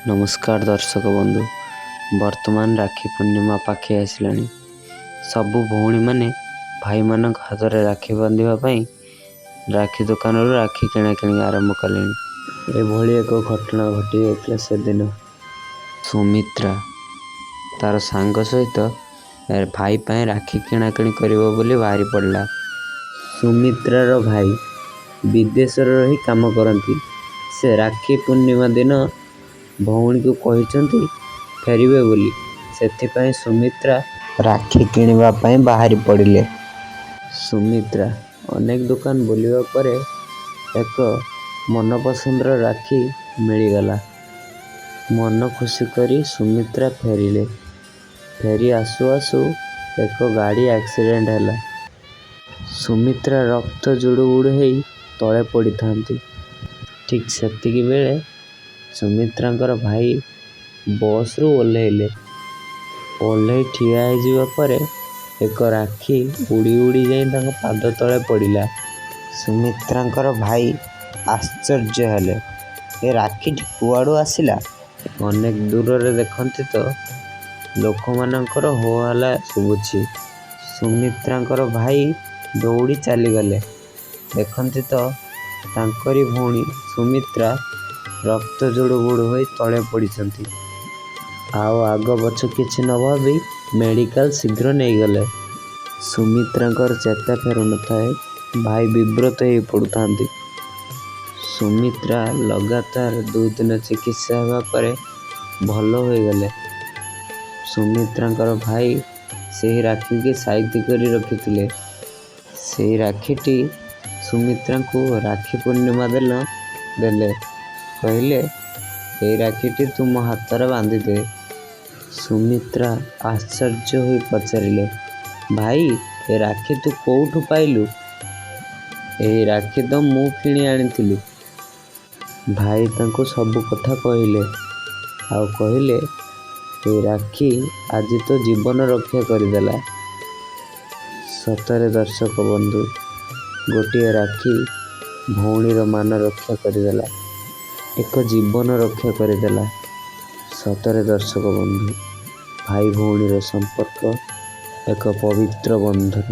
ନମସ୍କାର ଦର୍ଶକ ବନ୍ଧୁ, ବର୍ତ୍ତମାନ ରାକ୍ଷୀ ପୂର୍ଣ୍ଣିମା ପାଖେଇ ଆସିଲାଣି। ସବୁ ଭଉଣୀମାନେ ଭାଇମାନଙ୍କ ହାତରେ ରାକ୍ଷୀ ବାନ୍ଧିବା ପାଇଁ ରାକ୍ଷୀ ଦୋକାନରୁ ରାକ୍ଷୀ କିଣାକିଣି ଆରମ୍ଭ କଲେଣି। ଏଭଳି ଏକ ଘଟଣା ଘଟିଯାଇଥିଲା ସେଦିନ। ସୁମିତ୍ରା ତାର ସାଙ୍ଗ ସହିତ ଭାଇ ପାଇଁ ରାକ୍ଷୀ କିଣାକିଣି କରିବ ବୋଲି ବାହାରି ପଡ଼ିଲା। ସୁମିତ୍ରାର ଭାଇ ବିଦେଶରେ ରହି କାମ କରନ୍ତି। ସେ ରାକ୍ଷୀ ପୂର୍ଣ୍ଣିମା ଦିନ ଭଉଣୀକୁ କହିଛନ୍ତି ଫେରିବେ ବୋଲି। ସେଥିପାଇଁ ସୁମିତ୍ରା ରାକ୍ଷୀ କିଣିବା ପାଇଁ ବାହାରି ପଡ଼ିଲେ। ସୁମିତ୍ରା ଅନେକ ଦୋକାନ ବୁଲିବା ପରେ ଏକ ମନପସନ୍ଦର ରାକ୍ଷୀ ମିଳିଗଲା। ମନ ଖୁସି କରି ସୁମିତ୍ରା ଫେରିଲେ। ଫେରି ଆସୁ ଆସୁ ଏକ ଗାଡ଼ି ଆକ୍ସିଡେଣ୍ଟ ହେଲା। ସୁମିତ୍ରା ରକ୍ତ ଜୁଡ଼ୁବୁଡ଼ୁ ହେଇ ତଳେ ପଡ଼ିଥାନ୍ତି, ଠିକ୍ ସେତିକିବେଳେ ସୁମିତ୍ରାଙ୍କର ଭାଇ ବସ୍ରୁ ଓହ୍ଲେଇଲେ। ଓହ୍ଲେଇ ଠିଆ ହେଇଯିବା ପରେ ଏକ ରାକ୍ଷୀ ଉଡ଼ି ଉଡ଼ି ଯାଇ ତାଙ୍କ ପାଦ ତଳେ ପଡ଼ିଲା। ସୁମିତ୍ରାଙ୍କର ଭାଇ ଆଶ୍ଚର୍ଯ୍ୟ ହେଲେ, ଏ ରାକ୍ଷୀଟି କୁଆଡ଼ୁ ଆସିଲା? ଅନେକ ଦୂରରେ ଦେଖନ୍ତି ତ ଲୋକମାନଙ୍କର ହୋ-ହଲ୍ଲା ଶୁଭୁଛି। ସୁମିତ୍ରାଙ୍କର ଭାଇ ଦୌଡ଼ି ଚାଲିଗଲେ। ଦେଖନ୍ତି ତ ତାଙ୍କରି ଭଉଣୀ ସୁମିତ୍ରା ରକ୍ତ ଜୁଡ଼ୁବୁଡ଼ୁ ହୋଇ ତଳେ ପଡ଼ିଛନ୍ତି। ଆଉ ଆଗ ପଛ କିଛି ନ ଭାବି ମେଡ଼ିକାଲ ଶୀଘ୍ର ନେଇଗଲେ। ସୁମିତ୍ରାଙ୍କର ଚେତା ଫେରୁନଥାଏ। ଭାଇ ବିବ୍ରତ ହେଇ ପଡ଼ୁଥାନ୍ତି। ସୁମିତ୍ରା ଲଗାତାର 2 ଦିନ ଚିକିତ୍ସା ହେବା ପରେ ଭଲ ହୋଇଗଲେ। ସୁମିତ୍ରାଙ୍କର ଭାଇ ସେହି ରାକ୍ଷୀକି ସାଇତି କରି ରଖିଥିଲେ। ସେଇ ରାକ୍ଷୀଟି ସୁମିତ୍ରାଙ୍କୁ ରାକ୍ଷୀ ପୂର୍ଣ୍ଣିମା ଦିନ ଦେଲେ। କହିଲେ, ଏଇ ରାକ୍ଷୀଟି ତୁ ମୋ ହାତରେ ବାନ୍ଧିଦେ। ସୁମିତ୍ରା ଆଶ୍ଚର୍ଯ୍ୟ ହୋଇ ପଚାରିଲେ, ଭାଇ, ଏ ରାକ୍ଷୀ ତୁ କୋଉଠୁ ପାଇଲୁ? ଏହି ରାକ୍ଷୀ ତ ମୁଁ କିଣି ଆଣିଥିଲି। ଭାଇ ତାଙ୍କୁ ସବୁ କଥା କହିଲେ। ଆଉ କହିଲେ, ଏଇ ରାକ୍ଷୀ ଆଜି ତୋ ଜୀବନ ରକ୍ଷା କରିଦେଲା। ସତରେ ଦର୍ଶକ ବନ୍ଧୁ, ଗୋଟିଏ ରାକ୍ଷୀ ଭଉଣୀର ମାନ ରକ୍ଷା କରିଦେଲା, ଏକ ଜୀବନ ରକ୍ଷା କରିଦେଲା। ସତରେ ଦର୍ଶକ ବନ୍ଧୁ, ଭାଇ ଭଉଣୀର ସମ୍ପର୍କ ଏକ ପବିତ୍ର ବନ୍ଧନ।